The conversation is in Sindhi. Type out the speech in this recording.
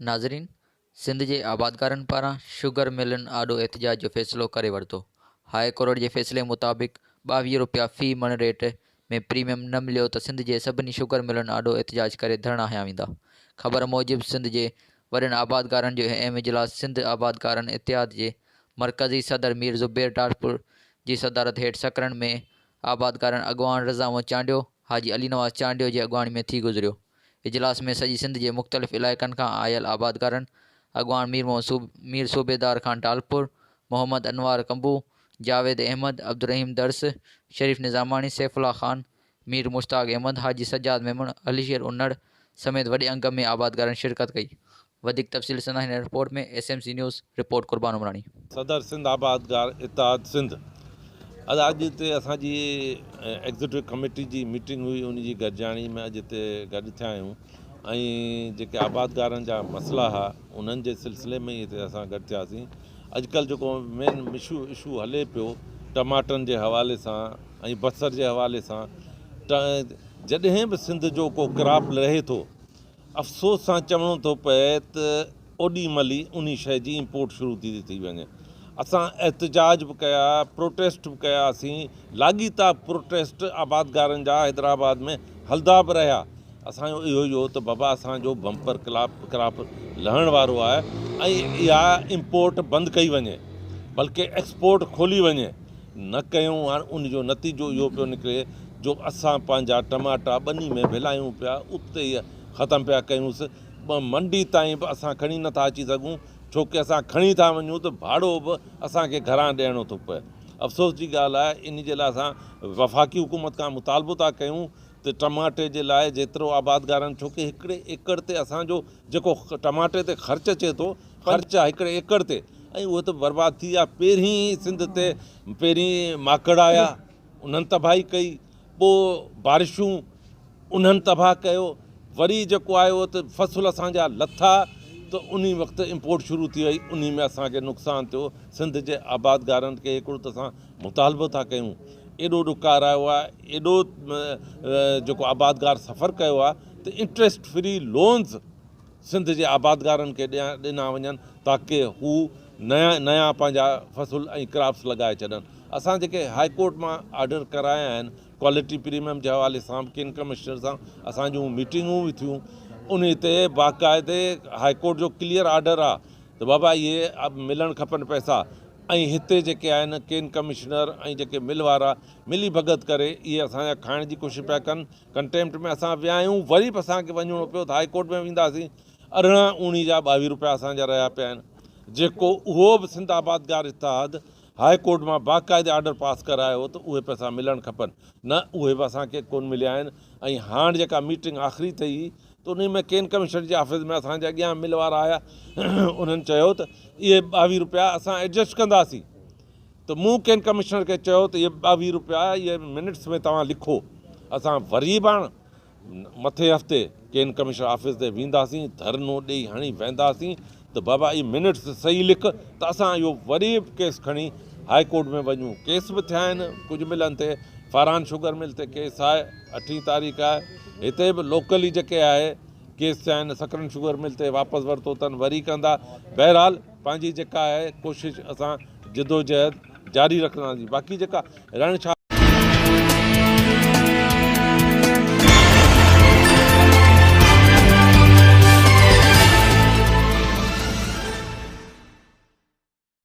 ناظرين سنڌ جي آبادگارن پاران شگر ملن آڏو احتجاج جو فيصلو ڪري ورتو، هاء ڪورٽ جي فيصلي مطابق 22 روپيا في مڻ ريٽ ۾ پريميم نه مليو ته سنڌ جي سڀني شگر ملن آڏو احتجاج ڪري ڌرڻا هنيا ويندا. خبر موجب سنڌ جي وڏن آبادگارن جو اهم اجلاس سنڌ آبادگارن اتحاد جي مرڪزي صدر مير زبير ٽالپر جي صدارت هيٺ سڪرنڊ ۾ آبادگارن اڳواڻ رضا محمد چانڊيو، حاجي علي نواز چانڊيو جي اڳواڻي ۾ ٿي گذريو. اجلاس ۾ سڄي سنڌ جي مختلف علائقن کان آيل آبادگارن اڳواڻ مير محمد مير صوبيدار خان ٽالپر، محمد انوار ڪنبو، جاويد احمد، عبدالرحيم درس، شريف نظاماڻي، سيف الله خان، مير مشتاق احمد، حاجي سجاد ميمڻ، علي شير انڙ سميت وڏي انگ ۾ آبادگارن شرڪت ڪئي. وڌيڪ تفصيل ڏسندا هن report ۾ S M C news, report Qurban Umrani. صدر سنڌ آبادگار اتحاد سنڌ ادا اڄ هتي اسان جي ايگزيڪٽو ڪميٽي جي ميٽنگ هئي ان جي گڏجاڻي ۾ اڄ هتي گڏ ٿيا آهيون ۽ جيڪي آبادگارن جا مسئلا هئا انهن جي سلسلي ۾ ئي هتي اسان گڏ ٿياسين اڄڪلهه جيڪو مين اشو اشو هلي پيو ٽماٽن جي حوالي سان ۽ بصر جي حوالي سان جڏهن به سنڌ جو ڪو ڪراپ لهي ٿو افسوس سان چوڻو ٿو پئي ته اوڏي مھل ئي انھي شيء جي امپورٽ شروع ٿي ٿي وڃي. اسان احتجاج به ڪيا، پروٽيسٽ به ڪياسين، لاڳيتا پروٽيسٽ آبادگارن جا حيدرآباد ۾ ھلدا به رھيا. اسان جو اھو ئي ھو ته بابا اسان جو بمپر ڪراپ لھڻ وارو آھي ۽ اھا امپورٽ بند ڪئي وڃي بلڪه ايڪسپورٽ کولي وڃي. نه ڪيون هاڻ ان جو نتيجو اهو پيو نڪري جو اسان پنهنجا ٽماٽا ٻني ۾ ڀلايون پيا اتي ئي ختم پيا ڪيونس منڊي تائين به اسان کڻي نٿا اچي سگهون ڇو ڪي اسان کڻي ٿا وڃون ته ڀاڙو به اسان کي گهران ڏيڻو ٿو پئي افسوس جي ڳالهه آهي ان جي لاء اسان وفاقي حڪومت کان مطالبو ٿا ڪيون ته ٽماٽي جي لاء جيترو آبادگارن ڇو ڪي هڪڙي ايڪڙ تي اسان جو جيڪو ٽماٽي تي خرچ اچي ٿو خرچ آهي هڪڙي ايڪڙ تي ۽ اهو ته برباد ٿي ويا پهرين ئي سنڌ تي پهرين ماڪڙ آيا انهن تباهي ڪئي پوء بارشون انهن تباهه ڪيو وري جيڪو آيو ته فصل اسان جا لٿا ته انهي وقت امپورٽ شروع ٿي وئي انهي ۾ اسان کي نقصان ٿيو سنڌ جي آبادگارن کي هڪڙو ته اسان مطالبو ٿا ڪيون ايڏو ڏڪار آيو آهي ايڏو جيڪو آبادگار سفر ڪيو آهي ته انٽريسٽ فري لونز سنڌ جي آبادگارن کي ڏنا وڃن تاڪه هو نيا نيا پنهنجا فصل ۽ ڪراپس لڳائي ڇڏن اسان جيڪي هائي ڪورٽ مان آرڊر ڪرايا آهن ڪوالٽي پريميم جي حوالي سان به ڪن ڪمشنر سان اسان جون ميٽنگون به ٿيون انهي تي باقاعدي هائي ڪورٽ جو ڪليئر آرڊر آ ته بابا اهي ملڻ کپن پئسا ۽ هتي جيڪي آهن ڪين ڪمشنر ۽ جيڪي مل وارا ملي ڀڳت ڪري اهي اسان جا کائڻ جي ڪوشش پيا ڪن ڪنٽيمپٽ ۾ اسان ويا آهيون وري به اسان کي وڃڻو پيو ته هائي ڪورٽ ۾ وينداسين 18 اوڻي جا 22 روپيا اسان جا رهيا پيا آهن جيڪو اهو به سنڌ آبادگار اتحاد هائي ڪورٽ مان باقاعدي آرڊر پاس ڪرايو هو ته اهي پئسا ملڻ کپن نه اهي به اسان کي ڪون مليا آهن ۽ هاڻ جيڪا ميٽنگ آخري ٿي ته انهي ۾ ڪين ڪمشنر جي آفيس ۾ اسان جي اڳيان مل وارا آيا انهن چيو ته اهي 22 روپيا اسان ايڊجسٽ ڪنداسين ته مون ڪين ڪمشنر کي چيو ته اهي 22 روپيا اهي منٽس ۾ توهان لکو، اسان وري به هاڻ مٿين هفتي ڪين ڪمشنر آفيس تي وينداسين، ڌرڻو ڏئي هڻي وينداسين ته بابا اهي منٽس صحيح لک ته اسان اهو وري به ڪيس کڻي هاء ڪورٽ ۾ وڃون. ڪيس به ٿيا آهن ڪجهه ملن تي، فاران شگر مل تي ڪيس آهي، اٺين تاريخ آهي، هتي به لوڪلي جيڪي آهي ڪيس ٿيا آهن، سڪرنڊ شگر مل تي واپس ورتو اٿن وري ڪندا، بهرحال پنهنجي جيڪا آهي ڪوشش اسان جدوجهد جاري رکنداسين باقي جيڪا رڻ ڇا.